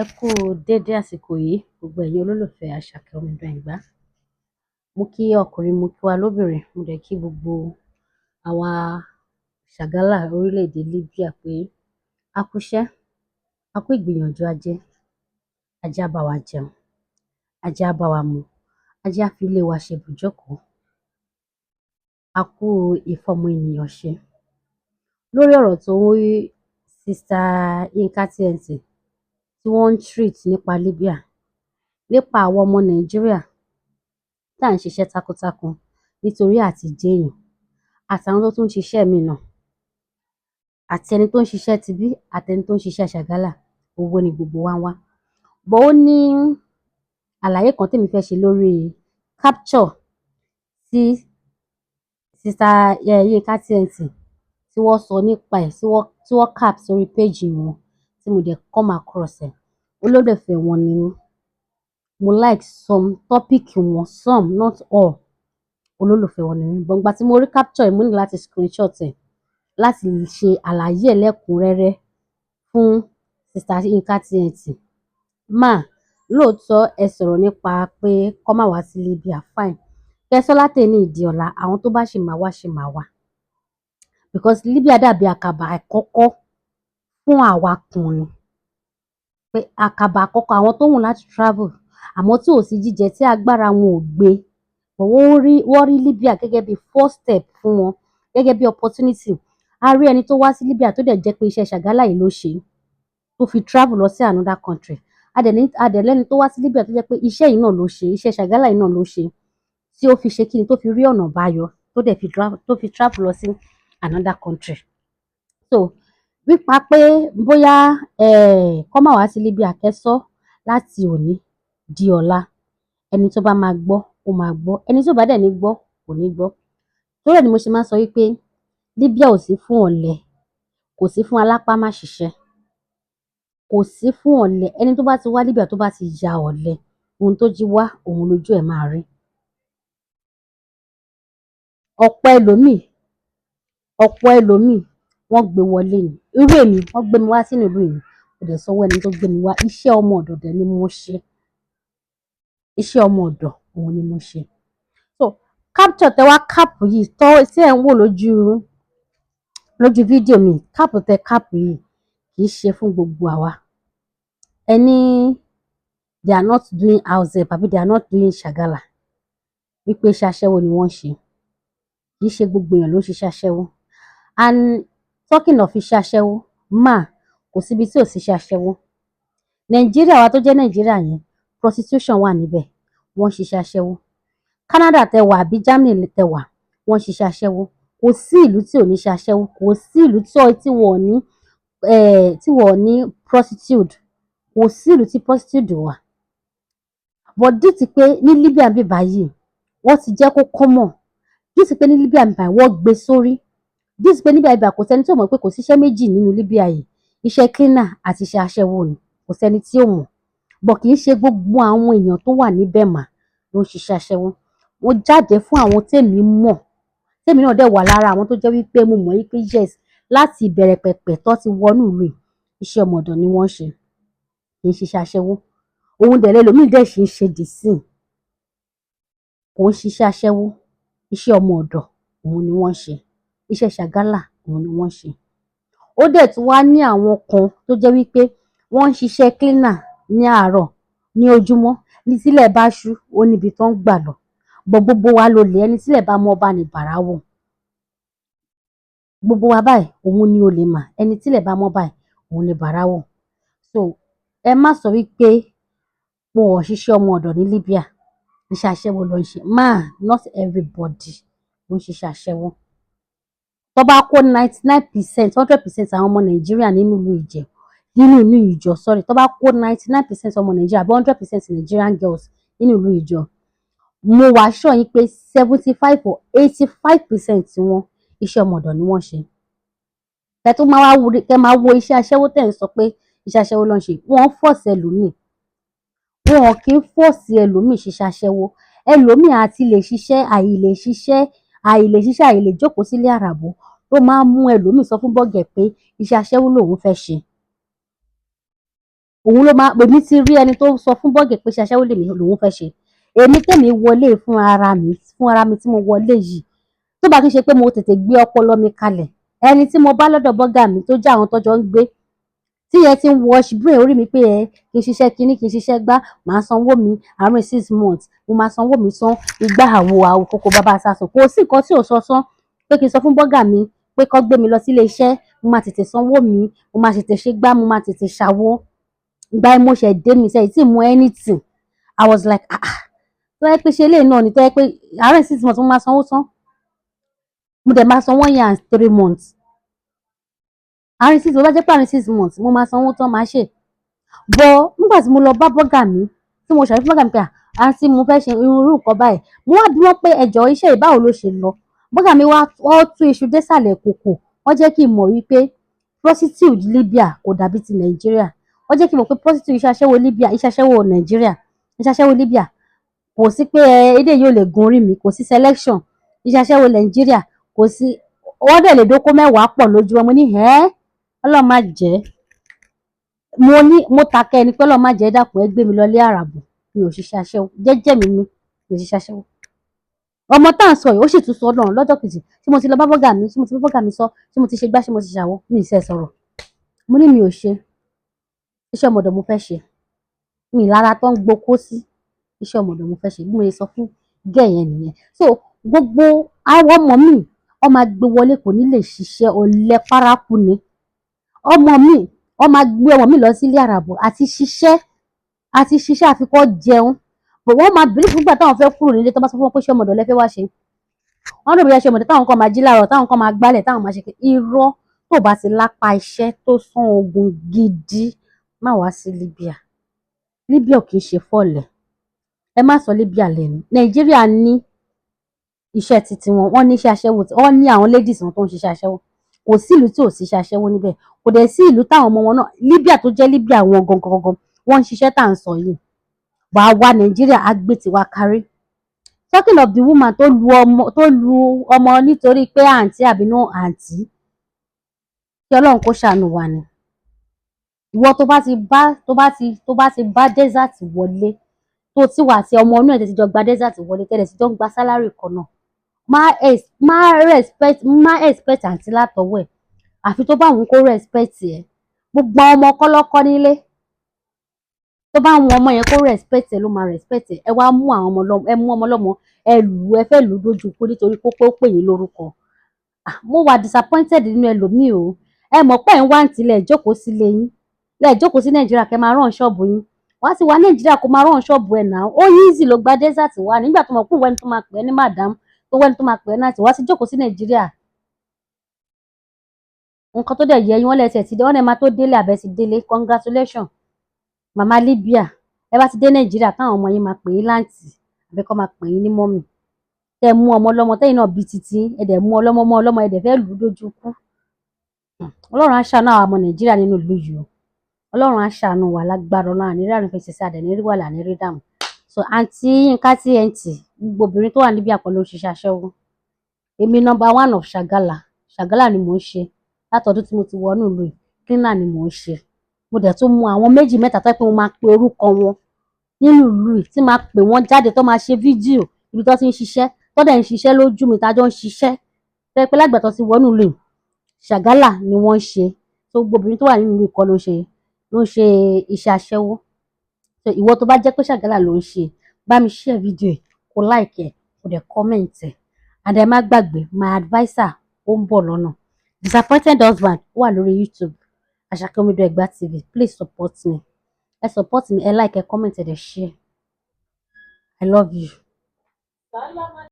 Ẹ kú dédé àsìkò yìí, gbogbo ẹ̀yin olólùfẹ́ Àṣàkẹ́ Omidan Ẹ̀gbá. Mo kí ọkùnrin, mo kí wa lóbìnrin, mo dẹ̀ kí gbogbo àwa ṣàgálà orílẹ̀-èdè Libya pé a kúṣẹ́, a kú ìgbìyànjú ajé, ajé á bá wa jẹun, ajé á bá wa mu, ajé á fi ilé wa ṣe ibùjókòó. A kú ìfọmọ ènìyàn ṣe. Lórí ọ̀rọ̀ tó Sister Yinka TNT tí wọ́n ń treat nípa Libya, nípa àwọn ọmọ Nàìjíríà tá à ń ṣiṣẹ́ takuntakun nítorí àti jéèyàn, àtàwọn tó tún ń ṣiṣẹ́ míì náà, àti ẹni tó ń ṣiṣẹ́ tibí àtẹni tó ń ṣiṣẹ́ ṣàgálà, owó ni gbogbo wa ń wá. But ó ní àlàyé kan témi fẹ́ ṣe lórí capture tí Sister Yinka TNT tí wọ́n sọ nípa ẹ̀, tí wọ́n cap sórí page wọn, tí mo dẹ̀ come across ẹ̀. Olólùfẹ́ wọn ni mí. Mo like some topic wọn, some, not all. Olólùfẹ́ wọn ni mí. But ìgbà tí mo rí capture yìí, mo ní láti screenshot ẹ̀ láti ṣe àlàyé ẹ̀ lẹ́kùnrẹ́rẹ́ fún Sister Yinka TNT. Ma, lóòótọ́ ẹ sọ̀rọ̀ nípa pé kó má wá sí Libya, fine. Kẹ́ sọ látòní di ọ̀la, àwọn tó bá ṣì máa wá ṣì máa wá. Because Libya dàbí àkàbà àkọ́kọ́ fún àwa kan ni. Pé àkàbà àkọ́kọ́ àwọn tó wù láti travel àmọ́ tí ò sí jíjẹ, tí agbára wọn ò gbé. But wọ́n rí Libya gẹ́gẹ́ bí first step fún wọn, gẹ́gẹ́ bí opportunity. A rí ẹni tó wá sí Libya tó dẹ̀ jẹ́ pé iṣẹ́ ṣàgálà yìí ló ṣe, tó fi travel lọ sí another country. A dẹ̀ lẹ́ni tó wá sí Libya tó jẹ́ pé iṣẹ́ yìí náà ló ṣe, iṣẹ́ ṣàgálà yìí náà ló ṣe, tí ó fi ṣe kíni, tó fi rí ọ̀nà àbáyọ, tó dẹ̀ fi travel, tó fi travel lọ sí another country. So nípa pé bóyá kó má wá sí Libya, kẹ́ sọ́ láti òní di ọ̀la, ẹni tó bá máa gbọ́, ó máa gbọ́, ẹni tí ò bá dẹ̀ ní gbọ́, kò ní gbọ́. Torí ẹ̀ ni mo ṣe máa ń sọ wípé Libya ò sí fún ọ̀lẹ, kò sí fún alápá má ṣiṣẹ́, kò sí fún ọ̀lẹ. Ẹni tó bá ti wá Libya tó bá ti ya ọ̀lẹ, ohun tó jí wá, òun lójú ẹ̀ máa rí. Ọ̀pọ̀ ẹlòmíì, wọ́n gbé wọlé ni. Irú èmi, wọ́n gbé mi wá sínú ìlú yìí, kò dẹ̀ sọ́wọ́ ẹni tó gbé mi wá. Iṣẹ́ ọmọ ọ̀dọ̀ dẹ̀ ni mo ṣe, iṣẹ́ ọmọ ọ̀dọ̀ òun ni mo ṣe. So capture tẹ wá cap yìí tọ́ tí ẹ̀ ń wò lójú fídíò mi, cap tẹ cap yìí kì í ṣe fún gbogbo àwa. Ẹ ní they are not doing house help àbí they are not doing ṣàgálà, wípé iṣẹ́ aṣẹ́wó ni wọ́n ń ṣe. Kì í ṣe gbogbo èèyàn ló ń ṣiṣẹ́ aṣẹ́wó. And talking of iṣẹ́ aṣẹ́wó, ma, kò síbi tí ò sí iṣẹ́ aṣẹ́wó. Nàìjíríà wa tó jẹ́ Nàìjíríà yẹn, prostitution wà níbẹ̀, wọ́n ń ṣiṣẹ́ aṣẹ́wó. Canada tẹ wà àbí Germany tẹ wà, wọ́n ń ṣiṣẹ́ aṣẹ́wó. Kò sí ìlú tí ò ní ṣe aṣẹ́wó, kò sí ìlú tí wọ́n ní prostitute, kò sí ìlú tí prostitute wà. But due to pé ní Libya níbí báyìí, wọ́n ti jẹ́ kó common, due to pé ní Libya níbí báyìí, wọ́n gbé sórí, due to pé ní Libya, kò sẹ́ni tí ò mọ̀ pé kò síṣẹ́ méjì nínú Libya yìí, iṣẹ́ cleaner àti iṣẹ́ aṣẹ́wó ni. Kò sẹ́ni tí ò mọ̀. But kì í ṣe gbogbo àwọn èèyàn tó wà níbẹ̀ mà ló ń ṣiṣẹ́ aṣẹ́wó. Mo jáde fún àwọn tèmi mọ̀, tèmi náà dẹ̀ wà lára àwọn tó jẹ́ wípé mo mọ̀ wípé yes, láti ìbẹ̀rẹ̀ pẹ̀pẹ̀ tó ti wọnú ìlú yìí, iṣẹ́ ọmọ ọ̀dọ̀ ni wọ́n ń ṣe, kì í ṣiṣẹ́ aṣẹ́wó. Òun dẹ̀ lẹlòmíì dẹ̀ ṣì ń ṣe dìsín, kò ń ṣiṣẹ́ aṣẹ́wó. Iṣẹ́ ọmọ ọ̀dọ̀ òun ni wọ́n ń ṣe, iṣẹ́ ṣàgálà òun ni wọ́n ń ṣe. Ó dẹ̀ tún wá ní àwọn kan tó jẹ́ wípé wọ́n ń ṣiṣẹ́ cleaner ní àárọ̀ ní ojúmọ́, ní tílẹ̀ bá ṣú, ó níbi tó ń gbà lọ. But gbogbo wa lolè, ẹni tílẹ̀ bá mọ́ bá ní bàrá wọ̀. Gbogbo wa báyìí òun ni olè mà, ẹni tílẹ̀ bá mọ́ báyìí òun ni bàrá wọ̀. So ẹ má sọ wípé wọn ò ṣiṣẹ́ ọmọ ọ̀dọ̀ ní Libya, iṣẹ́ aṣẹ́wó ló ń ṣe. Ma, not everybody ló ń ṣiṣẹ́ aṣẹ́wó. Tó bá kó 99%, 100% àwọn ọmọ Nàìjíríà nínú ìlú ìjẹ, nínú ìlú ìjọ, sorry, tó bá kó 99% ọmọ Nàìjíríà àbí 100% Nigerian girls nínú ìlú ìjọ, mo wá sure yín pé 75 or 85% wọn, iṣẹ́ ọmọ ọ̀dọ̀ ni wọ́n ṣe. Kẹ́ tó máa wá wo, kẹ́ máa wo iṣẹ́ aṣẹ́wó tẹ̀ ń sọ pé iṣẹ́ aṣẹ́wó ló ń ṣe, wọ́n force ẹlòmíì, wọn kì í force ẹlòmíì ṣiṣẹ́ aṣẹ́wó. Ẹlòmíì àti lè ṣiṣẹ́, àìlè ṣiṣẹ́, àìlè jókòó sílé àràbò ló máa ń mú ẹlòmíì sọ fún bọ́gẹ̀ pé iṣẹ́ aṣẹ́wó lòun fẹ́ ṣe. Òun ló máa èmi ti rí ẹni tó sọ fún bọ́ọ̀gì pé iṣẹ́ aṣẹ́wó lèmi lòun fẹ́ ṣe. Èmi tèmi wọlé fún ara mi tí mo wọlé yìí, tó bá kí n ṣe pé mo tètè gbé ọpọlọ mi kalẹ̀, ẹni tí mo bá lọ́dọ̀ bọ́gà mi tó jẹ́ àwọn tọ́jọ́ ń gbé, tí yẹn ti ń wash brain orí mi pé ẹ kì í ṣiṣẹ́ kínní, kì í ṣiṣẹ́ gbá, màá sanwó mi àárín 6 months, mo máa sanwó mi tán, igbá, àwo àwo kókó bàbá sásùn. Kò sí nǹkan tí ò sọ tán pé kí n sọ fún bọ́gà mi pé kó gbé mi lọ sílé iṣẹ́, mo máa tètè sanwó mi, mo máa tètè ṣe gbá, mo máa tètè ṣàwo. Ìgbà yẹn mo ṣẹ̀ dé mi sẹ́yìn tí mo anything. I was like, "Ah ah, tó yẹ pé ṣe eléyìí náà ni, tó yẹ pé àárín 6 months mo máa sanwó tán, mo dẹ̀ máa san 1 year and 3 months, àárín 6 months, bá jẹ́ pé àárín 6 months mo máa sanwó tán, máa ṣe." Bọ́ nígbà tí mo lọ bá bọ́gà mi, tí mo ṣàlàyé fún bọ́gà mi pé, "Àǹtí, mo fẹ́ ṣe irú nǹkan báyìí," mo wá bí wọ́n pé, "Ẹjọ́, iṣẹ́ yìí, báwo ló ṣe lọ?" Bọ́gà mi wá, wọ́n tú iṣu désàlẹ̀ kòkò. Wọ́n jẹ́ kí n mọ̀ wípé prostitute Libya kò dàbí ti Nàìjíríà. Wọ́n jẹ́ kí n mọ̀ pé prostitute, iṣẹ́ aṣẹ́wó Libya, iṣẹ́ aṣẹ́wó Nàìjíríà, iṣẹ́ aṣẹ́wó Libya, kò sí pé ẹ eléyìí ò lè gun orí mi, kò sí selection. Iṣẹ́ aṣẹ́wó Nàìjíríà, kò sí, wọ́n dẹ̀ lè dóko 10 pọ̀ lójúmọ́. Mo ní ẹ́, Ọlọ́run má jẹ́. Mo ní mo takẹ́ ẹni pé Ọlọ́run má jẹ́, dàpọ̀, ẹ gbé mi lọ lé àràbù, mi ò ṣiṣẹ́ aṣẹ́wó, jẹ́jẹ́ mi ni, mi ò ṣiṣẹ́ aṣẹ́wó. Ọmọ tá à ń sọ yìí, ó sì tún sọ náà lọ́jọ́ kejì tí mo ti lọ bá bọ́gà mi, tí mo ti bá bọ́gà mi sọ, tí mo ti ṣe gbá, tí mo ti ṣàwọ́, mi ì sẹ́ sọ̀rọ̀. Mo ní mi ò ṣe iṣẹ́ ọmọdé, mo fẹ́ ṣe mi lára tó ń gbokó sí iṣẹ́ ọmọdé mo fẹ́ ṣe. Bí mo ṣe sọ fún gẹ̀ yẹn nìyẹn. So gbogbo àwọn ọmọ mi, wọ́n máa gbé wọlé, kò ní lè ṣiṣẹ́, ọ̀lẹ paraku ni ọmọ mi. Wọ́n máa gbé ọmọ mi lọ sílé àràbọ̀ àti ṣiṣẹ́ àfikọ́ jẹun, but wọ́n máa believe nígbà táwọn fẹ́ kúrò nílé, tó bá sọ fún wọn pé ṣé ọmọdé lẹ fẹ́ wá ṣe, wọ́n rò bóyá ṣe ọmọdé táwọn kan máa jí láàárọ̀, táwọn kan máa gbálẹ̀, táwọn máa ṣe. Irọ́. Tó bá ti lápá iṣẹ́ tó sán ogun gidi, má wá sí Libya. Libya ò kì í ṣe fọ́ọ̀lẹ̀. Ẹ má sọ Libya lẹ́nu. Nàìjíríà ní iṣẹ́ titi wọn, wọ́n ní iṣẹ́ aṣẹ́wó, wọ́n ní àwọn ladies wọn tó ń ṣiṣẹ́ aṣẹ́wó. Kò sí ìlú tí ò sí iṣẹ́ aṣẹ́wó níbẹ̀. Kò dẹ̀ sí ìlú táwọn ọmọ wọn náà. Libya tó jẹ́ Libya wọn gangan gangan, wọ́n ń ṣiṣẹ́ tá à ń sọ yìí. Wàá wá Nàìjíríà, á gbé tiwa kárí. Talking of the woman tó lu ọmọ nítorí pé àǹtí àbínú àǹtí, kí Ọlọ́run kó ṣàánú wa ni. Ìwọ tó bá ti bá desert wọlé, tó ti wà àti ọmọ inú ẹ̀ tẹ́ ti jọ gba desert wọlé, tẹ́lẹ̀ ti jọ ń gba salary kan náà, má expect àǹtí látọwọ́ ẹ̀, àfi tó bá òun kó respect ẹ̀. Gbogbo àwọn ọmọ kọ́lọ́kọ́ nílé, tó bá àwọn ọmọ yẹn kó respect ẹ̀ ló máa respect ẹ̀. Ẹ wá mú àwọn ọmọ lọ́mọ, ẹ mú ọmọ lọ́mọ, ẹ lù ú, ẹ fẹ́ lù ú dójú ikú nítorí pé ó pè yín lórúkọ. Mo wà disappointed nínú ẹlòmíì o. Ẹ mọ̀ pé ẹ̀ ń wá àǹtí, lẹ̀ jókòó sílé yín, lẹ̀ jókòó sí Nàìjíríà, kẹ́ máa rán ṣọ́ọ̀bù yín wá sí wa Nàìjíríà, kó máa rán ṣọ́ọ̀bù ẹ̀ náà. Ó easy ló gba desert wá nígbà tó mọ̀ pé wẹ́ni tó máa pè é ní madam, tó wẹ́ni tó máa pè é náà tí wá sí jókòó sí Nàìjíríà. Nǹkan tó dẹ̀ yẹ yín, wọ́n lẹ́sẹ̀ ti dé, wọ́n lè máa tó délé àbẹ̀ ti délé. Congratulations, màmá Libya. Ẹ bá ti dé Nàìjíríà, káwọn ọmọ yín máa pè yín láǹtì àbí kọ́ máa pè yín ní mummy. Tẹ́ mú ọmọ ọlọ́mọ tẹ́yìn náà bí títí, ẹ dẹ̀ mú ọlọ́mọ mọ́ ọlọ́mọ, ẹ dẹ̀ fẹ́ lù ú dójú kú. Ọlọ́run á ṣàánú àwọn ọmọ Nàìjíríà nínú ìlú yìí o. Ọlọ́run á ṣàánú wa lágbára Ọlọ́run. Àní rí àrùn fẹsẹ̀ sí, àdẹ̀ ní rí wàhálà, ní rí dààmú. So àǹtí Yínká TNT, gbogbo obìnrin tó wà níbí àpọ̀ ló ń ṣiṣẹ́ aṣẹ́wó. Èmi, number one of Ṣàgálà, Ṣàgálà ni mò ń ṣe látọdún tí mo ti wọnú ìlú yìí. Cleaner ni mò ń ṣe. Mo dẹ̀ tún mú àwọn méjì mẹ́ta tó yẹ pé mo máa pe orúkọ wọn nínú ìlú yìí, tí máa pè wọ́n jáde, tó máa ṣe fídíò ibi tó ti ń ṣiṣẹ́, tó dẹ̀ ń ṣiṣẹ́ lójú mi, tájọ́ ń ṣiṣẹ́, tó yẹ pé lágbà tó ti wọnú ìlú yìí, Ṣàgálà ni wọ́n ń ṣe. Tó gbogbo obìnrin tó wà nínú ìlú yìí kọ́ ló ń ṣe iṣẹ́ aṣẹ́wó. So ìwọ tó bá jẹ́ pé Ṣàgálà ló ń ṣe, bá mi share fídíò yìí, kó like ẹ̀, kó dẹ̀ comment ẹ̀. And ẹ má gbàgbé, my adviser ó ń bọ̀ lọ́nà. Disappointed Husband ó wà lórí YouTube, Àṣàkẹ́ Omidan Ẹ̀gbá TV. Please support me, ẹ support me, ẹ like, ẹ comment, ẹ dẹ̀ share. I love you.